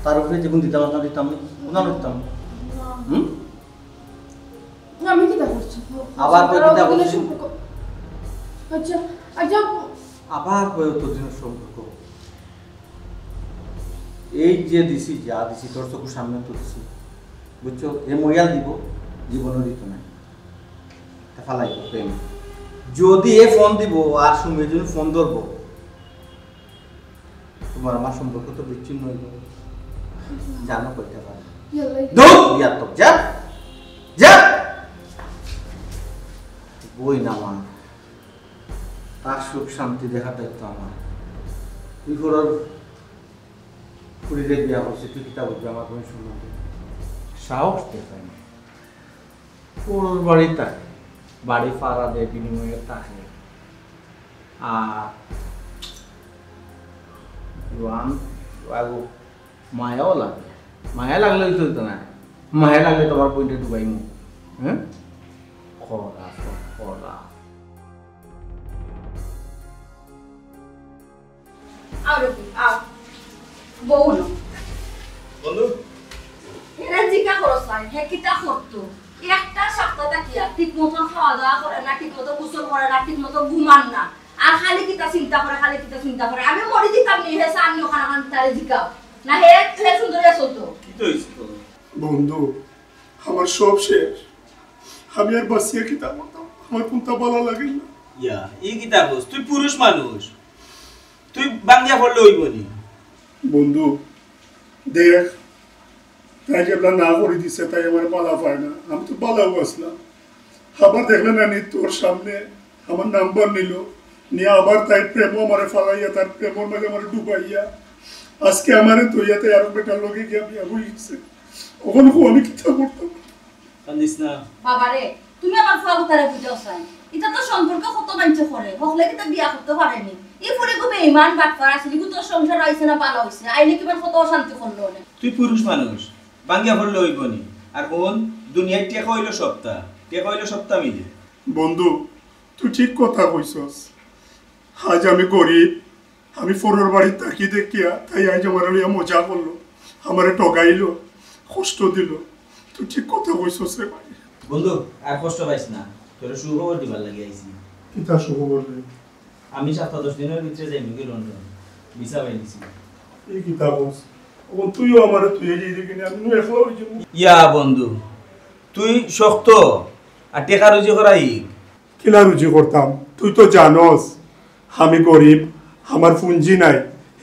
তার উপরে যেমন দিতাম, আপনার দিতাম, ওনার দিতাম। হুম? না, আমি কিতা করছি? আবার কই কিতা করছি? সম্পর্ক। আচ্ছা, আচ্ছা। আবার কই অতদিনের সম্পর্ক? এই যে দিছি, যা দিছি, তোর চকুর সামনে তো দিছি। বুঝছো? এ মরিয়াল দিব, জীবনও দিত না। তা ফালাই প্রেম। যদি এ ফোন দিব আর সুমি যদি ফোন ধরবো, তোমার আমার সম্পর্ক তো বিচ্ছিন্ন হইব। জানো কইতে পারো। ইয়াল্লাই। দূর, ইয়ার তো, যা। যা। বইন আমার। তার সুখ শান্তি দেখার দায়িত্ব আমার। তুই ঘরের কুড়িরে বিয়া করছে, তুই কিতা বুঝবি আমার বইন সম্বন্ধে? সাহস দেখায় না। ওর বাড়ি থাকে, বাড়ি ভাড়া দেয়, বিনিময়ে থাকে। আর জোয়ান, জোয়ান মায়াও লাগে। মায়া লাগলে হইতো হইতো না। মায়া লাগলে তোমার বইনটা ডুবাইমু। হ্যাঁ? খরা, খরা। আও রে বউ, আও। বউ লো। বন্ধু। হেরে জিকা করস নাই, হে কিতা করতো? একটা সপ্তাহ থাকিয়া ঠিক মতন খাওয়া দাওয়া করে না, ঠিক মতো গোসল করে না, ঠিক মতো ঘুমান না। আর খালি কিতা চিন্তা করে, খালি কিতা চিন্তা করে। আমি মরি দিতাম নি, হে সামনে ওখানে ওখানে তারে জিকা। না, হে, হে সুন্দর চলতো। কি তো হইছে তো? বন্ধু, আমার সব শেষ। আমি আর বাঁচিয়া কিতা করতাম? আমার কোনটা ভালা লাগে না। ইয়া, ই কিতা কস? তুই পুরুষ মানুষ। তুই বাঙ্গিয়া পড়লে হইব নি। বন্ধু, দেখ, তাই যেগুলা না করে দিছে, তাই আমার ভালা পায় না। আমি তো ভালাও আসলাম। আবার দেখলে না নি তোর সামনে আমার নাম্বার নিল, নিয়া আবার তাইর প্রেমও আমারে ফালাইয়া, তার প্রেমর মাঝে আমারে ডুবাইয়া, আজকে আমারে থইয়া তাই আরক বেটার লগে গিয়া বিয়া বই গেছে। অখন কও আমি কিতা করতাম? কান্দিস না। বাবারে, তুমি আমার ফুয়াগুতারে বুঝাও চাই। ইতা তো সম্পর্ক কত মাইনষে করে, হকলে কিতা বিয়া করতে পারেনি। ই ফুরি খুব বেইমান বাটপার আছিল, ইগু তোর সংসার আইছে না ভালা অইছে, আইলে কিবার কত অশান্তি করলো অনে। তুই পুরুষ মানুষ, ভাঙ্গিয়া পড়লে অইবো নি। আর হুন, দুনিয়ার টেকা অইলো সবতা, টেকা অইলো সবতা মিলে। বন্ধু, তুই ঠিক কথা কইছস। আজ আমি গরিব, আমি পরর বাড়িত থাকি দেখিয়া তাই আজ আমারে লইয়া মজা করলো, আমারে ঠগাইলো, কষ্ট দিলো। তুই ঠিক কথা কইছস রে ভাই। বন্ধু, আর কষ্ট পাইস না, তোরে সুখবর দিবার লাগি আইছি। কিতা সুখবর রে? আমি সাপ্তা দশ দিনর ভিতরে যাইমুগি লন্ডন, ভিসা পাই দিছি। ই কিতা কস? অখন তুইও আমারে থইয়া যাইরে কেনে, আমি নু একলা অই যাইমু। ইয়া বন্ধু, তুই শক্ত, আর টেকা রুজি করা ইক। কিলা রুজি করতাম? তুই তো জানস আমি গরিব, আমার পুঞ্জি নাই,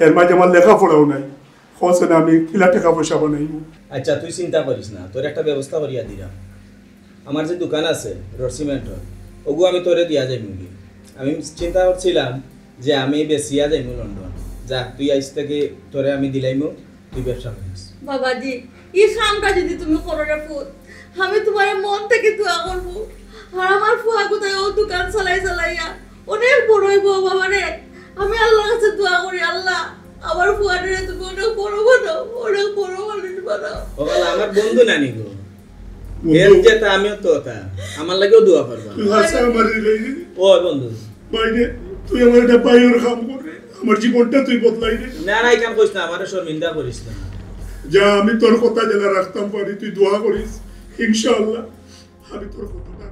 এর মাঝে আমার লেখাপড়াও নাই। কস না আমি কিলা টেকা পয়সা বানাইমু? আচ্ছা, তুই চিন্তা করিস না, তোর একটা ব্যবস্থা করিয়া দিরাম। আমার যে দোকান আছে রড সিমেন্টর, অগু আমি তোরে দিয়া যাইমুগি। আমি চিন্তা করছিলাম যে আমি বেচিয়া যাইমু লন্ডন। যা, তুই আইজ থাকি তোরে আমি দিলাইমু, তুই ব্যবসা করিস। বাবাজি, ই কামটা যদি তুমি করো রে পুত, আমি তুমারে মন থাকি দোয়া করমু। আর আমার ফুয়াগুতায় অউ দোকান চালাই চালাইয়া অনেক বড় অইবো বাবারে। আমি আল্লার কাছে দোয়া করি, আল্লা, আমার ফুয়ারে তুমি অনেক বড় বানাও, অনেক বড় মানুষ বানাও। ও বাবা, আমার বন্ধু নানি গো। বন্ধু। এর যেতা আমিও তো অতা। আমার লাগিও দোয়া করবা। তুই হাছা আমারে দিলে। ও বন্ধু। ভাই রে, তুই আমার একটা ভাইর কাম কর রে। আমার জীবনটা তুই বদলাই দে। না, না, ইখান কইস না, আমারে শর্মিন্দা করিস না। যা, আমি তোর কথা যেলা রাখতাম পারি, তুই দোয়া করিস। ইনশাআল্লাহ, আমি তোর কথাটা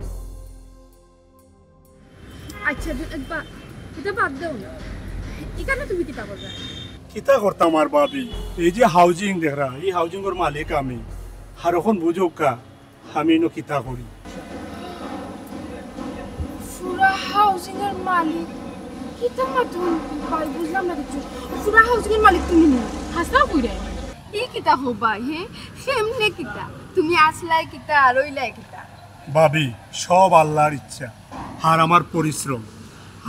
আচ্ছা, দু-, বা-, ইটা বাদ দেও না। ইখানো তুমি কিতা কররায়? কিতা করতাম আর ভাবি, এই যে হাউজিং দেখরায়, ই হাউজিংর মালিক আমি। আর অখন বুঝউক্কা, আমি ইনো কিতা করি? পুরা হাউজিংর মালিক? কিতা মাতো ভাই, বুঝলাম না কিচ্ছু। পুরা হাউজিংর মালিক তুমি নি? হাছা কইরায়? ই কিতা কও ভাই, হে? কেমনে কিতা? তুমি আছলায় কিতা আর অইলায় কিতা? ভাবি, সব আল্লার ইচ্ছা, আর আমার পরিশ্রম,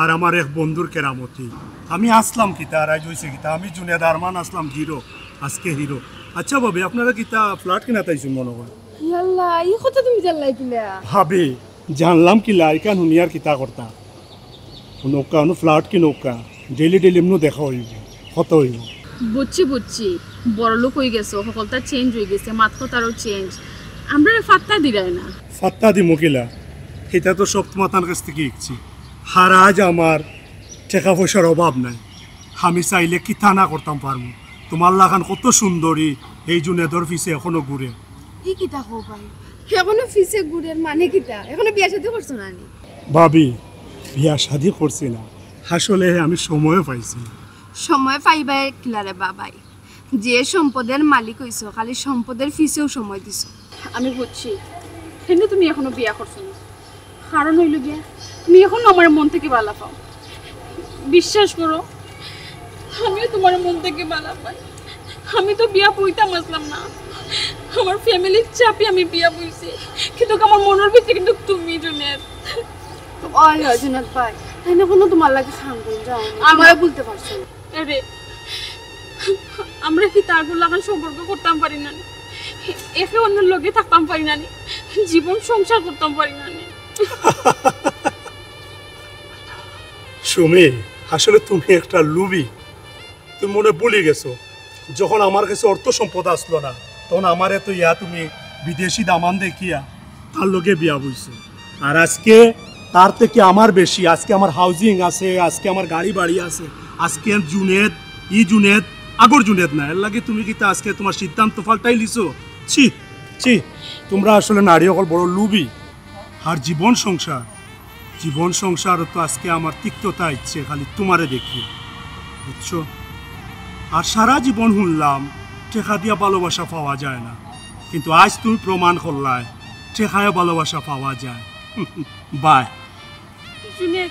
আর আমার এক বন্ধুর কেরামতি। আমি আছলাম কিতা, আর আইজ অইছে কিতা? আমি জুনেদ আরমান আছলাম জিরো, আজকে হিরো। আচ্ছা ভাবি, আপনারা কিতা ফ্ল্যাট কিনাত আইছইন মনো কয়? ইয়াল্লা, ই কথা তুমি জানলায় কিলা? ভাবি, জানলাম কিলা, ইখান হুনিয়া আর কিতা করতাম? নৌকা, নু ফ্ল্যাট কিনউক্কা, ডেইলি ডেইলি এমনেউ দেখা অইবো, কথা অইবো। বুঝছি, বুঝছি, বড়লোক অইগেছো, হকলতা চেঞ্জ অইগেছে, মাত-কথারও চেঞ্জ। আমরারে ফাত্তা দিরায় না। ফাত্তা দিমু কিলা? ইতা তো সব তুমার তান কাছ থাকি শিখছি। আর আজ আমার টেকা পয়সার অভাব নাই, আমি চাইলে কিতা না করতাম পারমু। তুমার লাখান কত সুন্দরী, এই জুনেদর পিছে অখনো ঘুরে। ই কিতা কও ভাই? অখনো পিছে ঘুরের মানে কিতা? অখনো বিয়া শাদি করছো না নি? ভাবি, বিয়া শাদি করছি না, আসলে আমি সময় পাইছি না। সময় পাইবায় কিলারে বা ভাই, যে সম্পদের মালিক অইছো, খালি সম্পদের পিছেউ সময় দিছো। আমি বুঝছি, কেনে তুমি অখনো বিয়া করছো না। কারণ অইলো গিয়া, তুমি অখনো আমারে মন থাকি ভালা পাও। বিশ্বাস করো, আমিও তুমারে মন থাকি ভালা পাই। আমি তো বিয়া বইতাম আছলাম না, আমার ফ্যামিলির চাপে আমি বিয়া বইছি, কিন্তু আমার মনর ভিতরে কিন্তু তুমি জুনেদ। ওই, ওই জুনেদ ভাই, তাইন অখনো তুমার লাগি খান বইন যাও, আমারে ভুলতে পারছো না। আরে, আমরা কিতা আগুর লাখান সম্পর্ক করতাম পারি না নি? একে অন্যর লগে থাকতাম পারি না নি? জীবন সংসার করতাম পারি না নি? সুমি, আসলে তুমি একটা লুবি। তুমি মনে ভুলি গেছো, যখন আমার কাছে অর্থ সম্পদ আছলো না, তখন আমারে থইয়া তুমি বিদেশি দামান দেখিয়া তার লগে বিয়া বইছো। আর আজকে তার থাকি আমার বেশি, আজকে আমার হাউজিং আছে, আজকে আমার গাড়ি বাড়ি আছে, আজকে জুনেদ, ই জুনেদ, আগর জুনেদ না। এর লাগি তুমি কিতা আজকে তুমার সিদ্ধান্ত পাল্টাইলিছো? ছি, ছি, তুমরা আসলে নারী অকল বড় লুবি। আর জীবন সংসার, জীবন সংসারো তো আজকে আমার তিক্ততা আইছে খালি তুমারে দেখি, বুঝছো? আর সারা জীবন হুনলাম টেকা দিয়া ভালোবাসা পাওয়া যায় না, কিন্তু আজ তুমি প্রমাণ করলায় টেকায় ভালোবাসা পাওয়া যায়। বাই। জুনেদ,